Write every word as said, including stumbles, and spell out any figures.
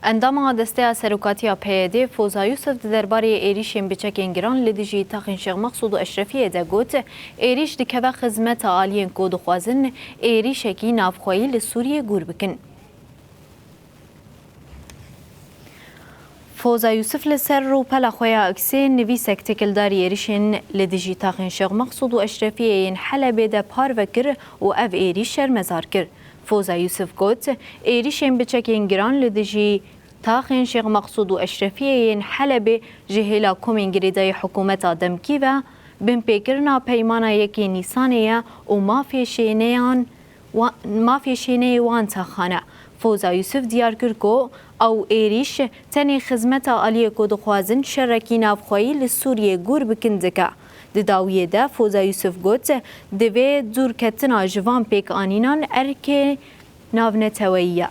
Endama Desteya Serokatiya P Y D Foza Yusuf di derbarê êrîşên bi çekên giran li dijî taxên Şêx Mexsûd û Eşrefiyê de got, êrîş dikeve xizmeta aliyên ku dixwazin êrîşekî navxweyî li Sûriyê gûr bikin. Foza Yusuf li ser rûpela xwe ya X'ê nivîsek têkildarî êrîşên li dijî taxên Şêx Mexsûd û Eşrefiyê yên Helebê de parve kir û ev êrîş şermezar kir. Foza Yusuf got, êrîşên bi çekên giran li dijî taxên Şêx Mexsûd û Eşrefiyê yên Helebê ji hêla komên girêdayî hikûmeta demkî ve binpêkirina peymana yekê Nîsanê ye û mafê şêneyan wa-, mafê şêneyê wan taxan e. Foza Yusuf diyar kir ku ew êrîş tenê xizmeta aliyê ku dixwazin şerekî navxweyî li Sûriyê gûr bikin dike. Di dawiyê de Foza Yusuf got, divê dûrketina ji van pêkanînan erkê navneteweyî ye.